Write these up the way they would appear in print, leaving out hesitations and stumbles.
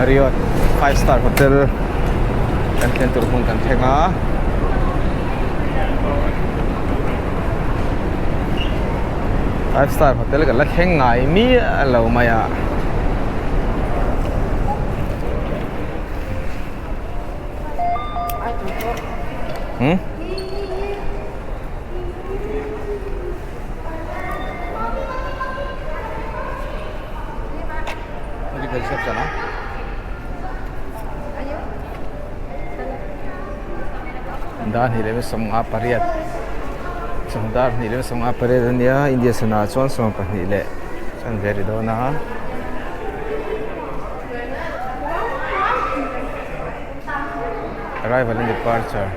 Marriott five star hotel kan thlen tur hmun kan thleng a. Five star hotel kan la thleng ngai miah lo mai a. Hmm? Dar hnih leh 58 chawhnu dar hnih leh 58 a nia India sana ah chuan 12 leh chanve a ri dawn a. Arrival and departure.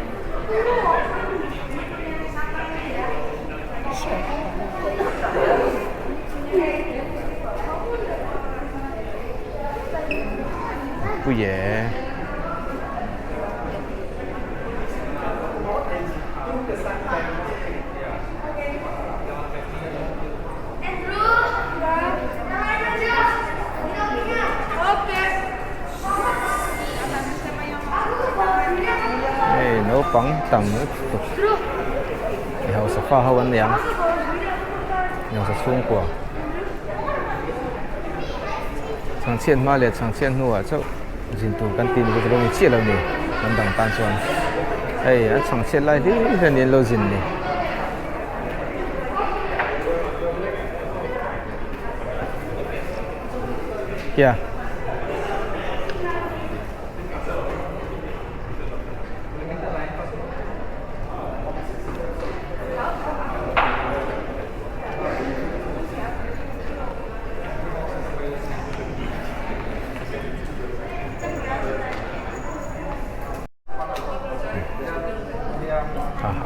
Pui e. Hei naupang tam lutuk mi hausa fa ho an ni ang mi hausa chhungkua chhangchhiat hma leh chhangchhiat hnuah chauh zin tur kan tih ni chu ni chiah lo ni hnam dang tan chuan hei an chhangchhiat lai hlir hian an lo zin ni. Kia.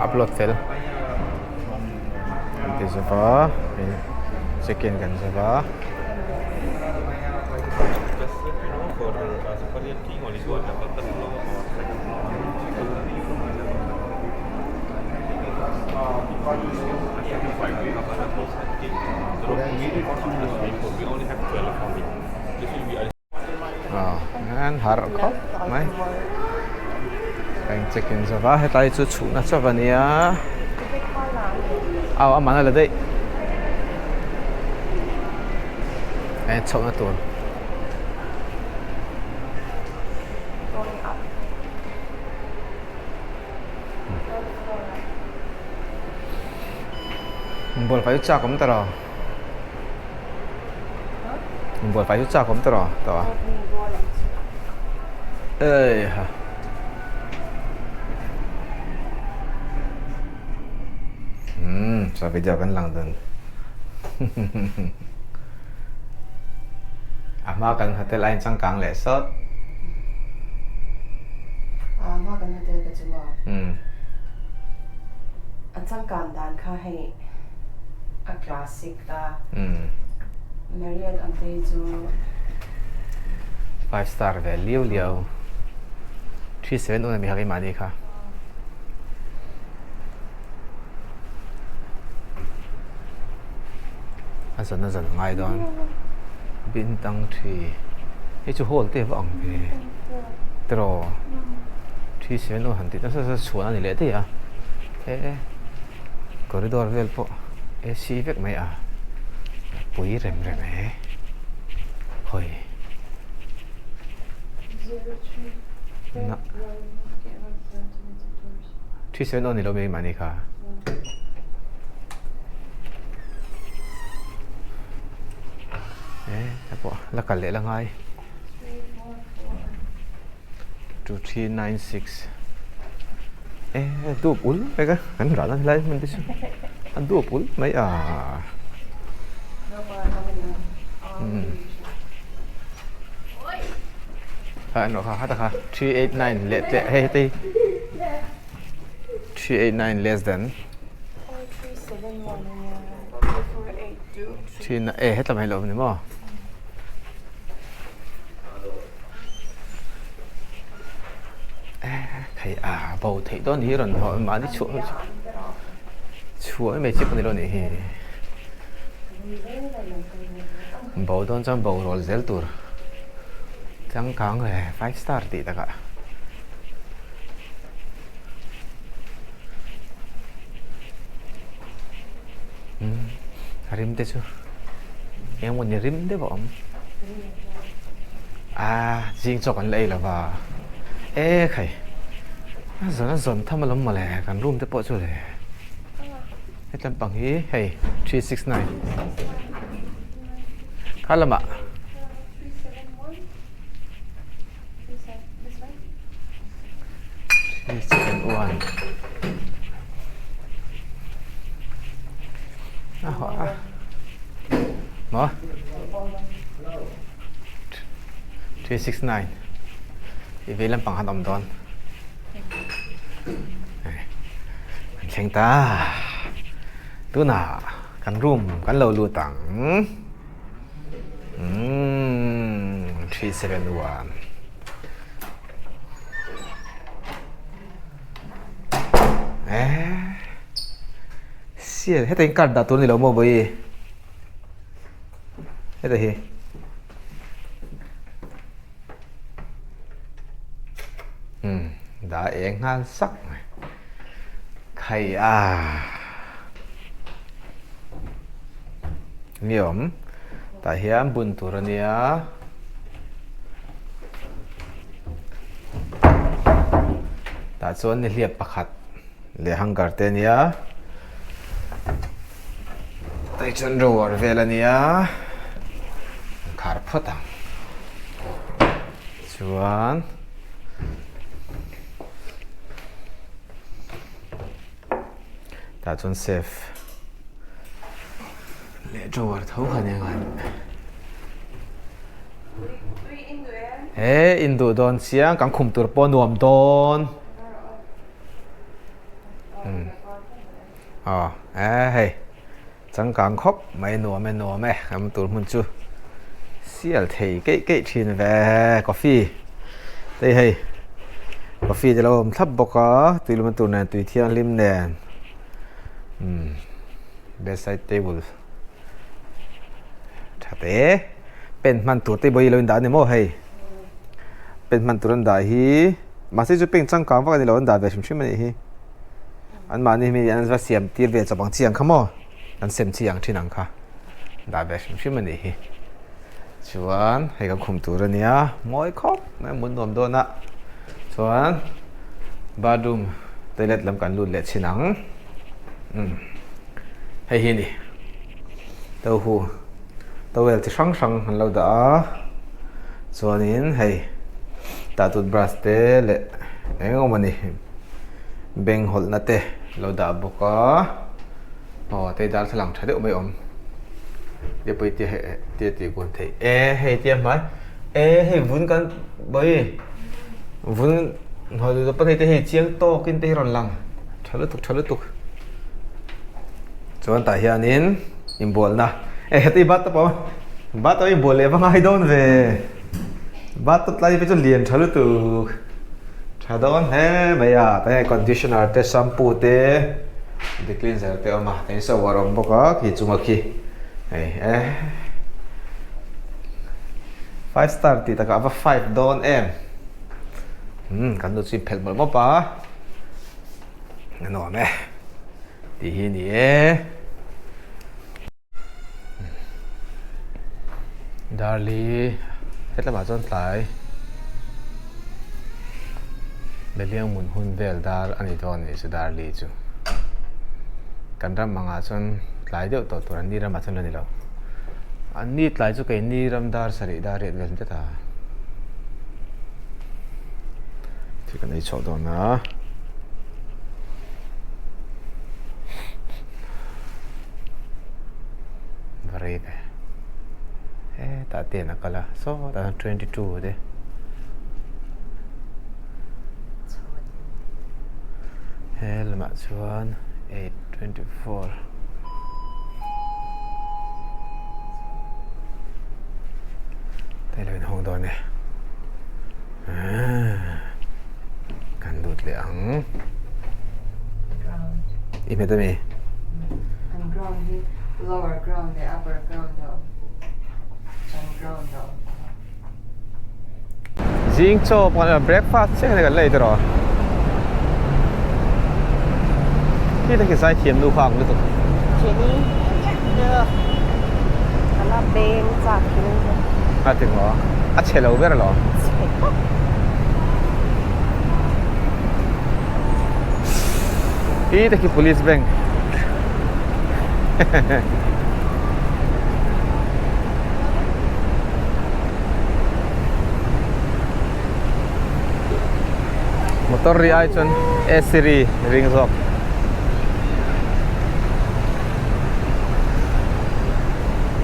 Upload fel an ti zova check in kan zova. An harh khawp mai a in check in zo va hetlai chu chhuhna chauh a nia aw a man a la daih e chhohna tur. Inbual fai chu chak awm ta lo. Inbual fai chu chak awm ta lo tawh a. Ei ha. Hmm, sa video kan lang dun. A hma kan hotel aiin changkang leh sawt. A hma kan hotel ka chu maw? A changkan dan kha hei a classic a. Marriott ang te hi chu. Five star ve liau liau. 370 a mi kha keimahni kha. A zan a zan ngai dawn bintang thi hei chu hall te va ang ve tiraw thi sen aw han tih nasa nasa chhuan a ni leh daih a e corridor vel pawh AC vek mai a pui rem rem e hawi. Thi sen aw ni lo mai mahni kha. Eh, a pawh la kal leh la ngai. 2 3 9 6 Eh, dup ul mai ka kan rah na helai hmun te chu a dup ul mai a. Hmm. Kha an rawh kha ha ta kha 389 leh tle hei heti 389 less than 3 na eh hetlam hei lo ni maw Thei a bo theih dawn hi rawn haw mahni chhuah chhuah mai chi pawh ni lo nih hi bo dawn chuan bo rual zel tur. Changkang leh five star tih takah. Umm a rim te chu eng emaw ni rim deuh a awm. Ah zing chaw kan la ei lova e khai a zawn a zawn tham alawm mawle kan room te pawh chu le hetlam pang hi hei 369 kha lamah. Maw? 369 I vei lampang han awm dawn. Kan thleng ta. Tunah kan room kan lo lut ang. Umm 371 Eh Sial heta in card dah tur ni lo maw bawi heta hi Umm dah eng nghal sak mai Khai a. Ni awm tah hian bun tur a nia tah chuan nihliap pakhat leh hanger te a nia tah chuan drawer vel a nia an khar phawt ang chuan. Tah chuan safe leh drawer tho kha nia ngai he in duh dawn chiang kan khum tur pawh nuam dawn aw e hei changkang khawp mai nuam e nuam e kan tur hmun chu sial thei keih keih thin ve coffee te hei coffee te lo awm thlap bawk a tui lum tur nen tui thianghlim nen umm bedside table tha te pen hman tur te pawh hi lo in dah a ni maw hei pen hman tur an dah hi mahse chu pen changkang vak a ni lo an dah ve hrim hrim a nih hi. Anmahni mi an va siam tir ve chawp ang chi ang kha maw? An sem chi ang thin ang kha. Dah ve hrim hrim a nih hi. Chuan hei kan khum tur a nia, mawi khawp mai mun nuam dawn a. Chuan bathroom toilet lam kan lut leh chhin ang. Umm hei hi a ni. Tauhu towel chi hrang hrang an lo dah a. Chuanin hei tah toothbrush te leh eng emaw ni. Beng hawlhna te lo dah bawk a aw tei darthlalang tha deuh mai awm te pawh hi tia heh tia tih kual theih e hei tia hmai e hei vun kan bawi vun hnawi duh pawn hei te hei chiang tawk in te hi rawn lang tha lutuk tha lutuk chuan tah hianin inbualna e heti bathtub a awm a bathtub a inbual leh va ngai dawn ve. Bathtub tlai phei chu lian tha lutuk tha dawn hle mai a tah hian conditioner te shampoo te the cleanser te a awm a tin shower a awm bawk a khi chunga khi hei e five star tih takah a va five dawn em umm kan nu chu in phelh mawlh mawp a a nuam e tih hi a ni e. Darli hetlamah chuan tlai Behliang mun hun vel dar a ni dawn a nih chu Darli chu kan ram angah chuan tlai deuh tawh tur an ni ramah chuan la ni lo an ni tlai chu keini ram dar sarih dar riat vel tlat a thil kan ei chhuah dawn a. Va rei ve hetah te an a kal a sawtah chuan 22 te he lamah chuan 8 24 hei lo inhawng dawn e kan lut leh ang. I hmet ami? An ground hi lower ground leh upper ground a awm. An ground a awm. Zing chaw pawh kan breakfast chiah kan la ei tawh khi te khi zaithiam nu kha ang lutuk. Jenny Ala beng chak hi. A ti maw? A chhe lo ber lo. Chhe tak. Khi te khi police bank. Motor ri ai chuan AC ri ring zawk.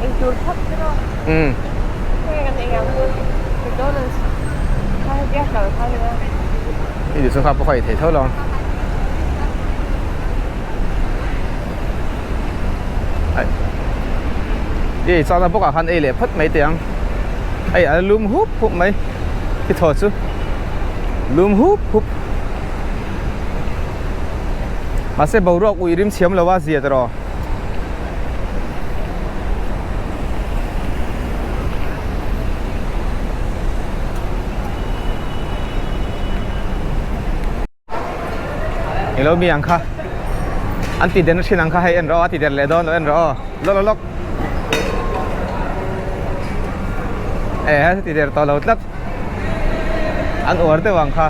Eng tur thap te rawh. Umm. Heng kan ei ang McDonald's kha hetia kal kha nia. I duh chuan kha pawh kha ei thei tho lo. I ei chakna bawkah khan ei leh phawt mai teh ang hei a lum hup hup mai khi thaw chu lum hup hup mahse boruak ui rim chhiam lo a zia tawh Ilo mi ang kha an ti den thin ang kha hei en rawh a ti der leh dawn lo en rawh aw lawk lawk lawk e a ti der tawh lo tlat an uar deuh ang kha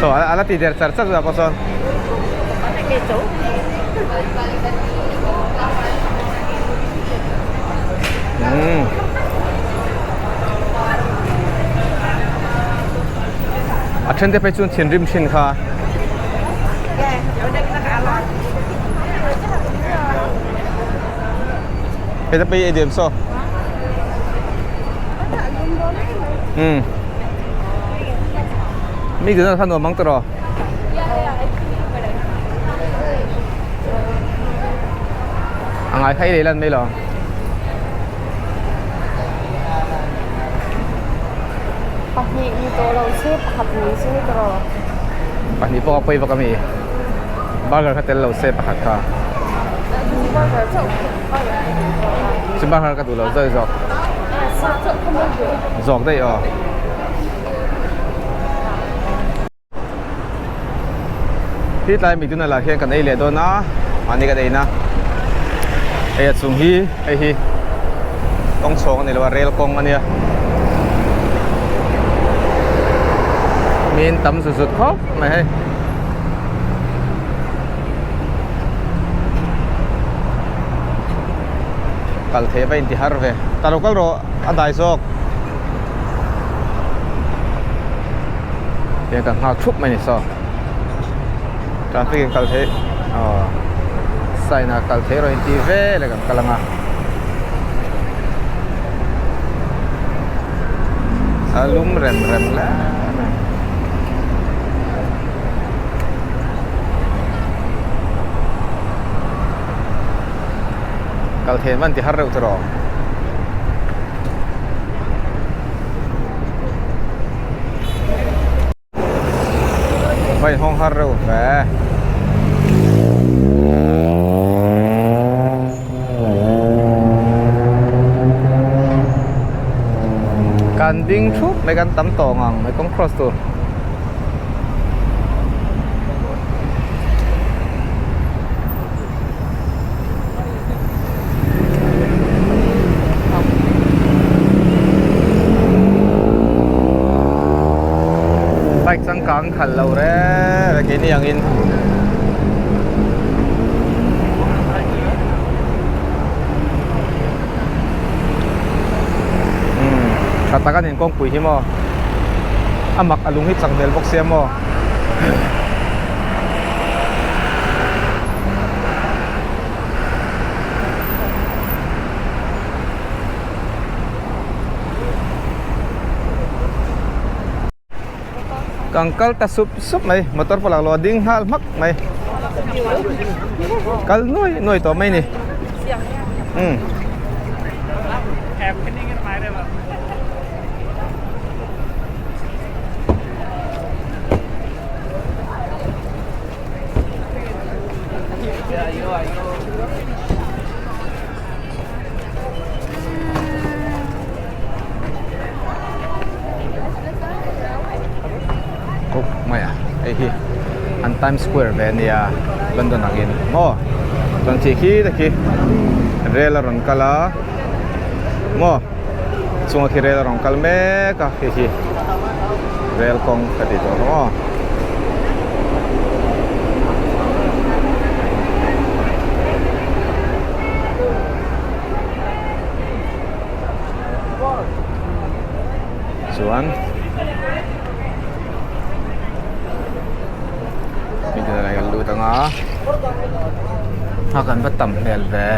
saw a la ti der char char zawk a sawn umm. A then te phei chuan thinrim thin kha. Hei te pei ei diam saw. Um. Mi dun kha nuam ang tawh. A ngai kha ei leh lan mai lo. Pahnih ni tawh lo se pakhat ni se ni tawh. Pahnih pawh a pawi vak a mi. Burger kha tel lo se pakhat kha. Burger chauh burger ka duh zawk a. Chu burger ka duh lo zawih zawk. Sa chauh kha mawi duh. Zawk daih aw. Hi tlai McDonald ah hian kan ei leh dawn a mahni kan ei na hei a chung hi hei hi kawng chhawng a ni lo a rail kawng a nia min tam zut zut khawp mai hei. Kal theih va inti har ve ta lo kal rawh a dai zawk. Tiang kan nghak thup mai ni saw traffic in kal theih aw sign ah kal theih rawh in tih vel a kan kal ang a a lum rem rem hle mai kal theih an va inti har reuh tawh rawh. Vai hawng har reuh ve. Kan ding thup mai kan tam tawh ngang mai kawng cross tur. Bike changkang khalh lo reng reng keini angin umm tha tak a ni kawngpui hi maw a mak a lung hi chak hmel bawk sia maw. Kan kal ta sup sup mai motor pawh lak lo a ding nghal hmak mai kal nuai nuai tawh mai ni umm. mai a hei hi an Times Square ve ania London angin maw chuan khi khi te khi rel a rawn kal a maw chunga khi rel a rawn kal mek a khi khi rel kawng ka tih tawh kha maw. Chuan mi kan lut ang a a kan va tam hmel ve.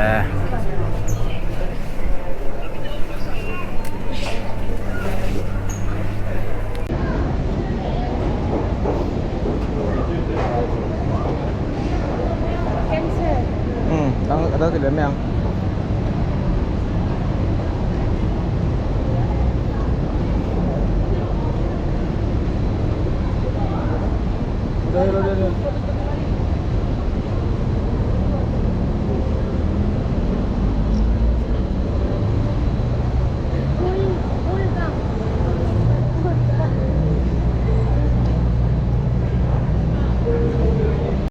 Um dang dang ti leh mai ang.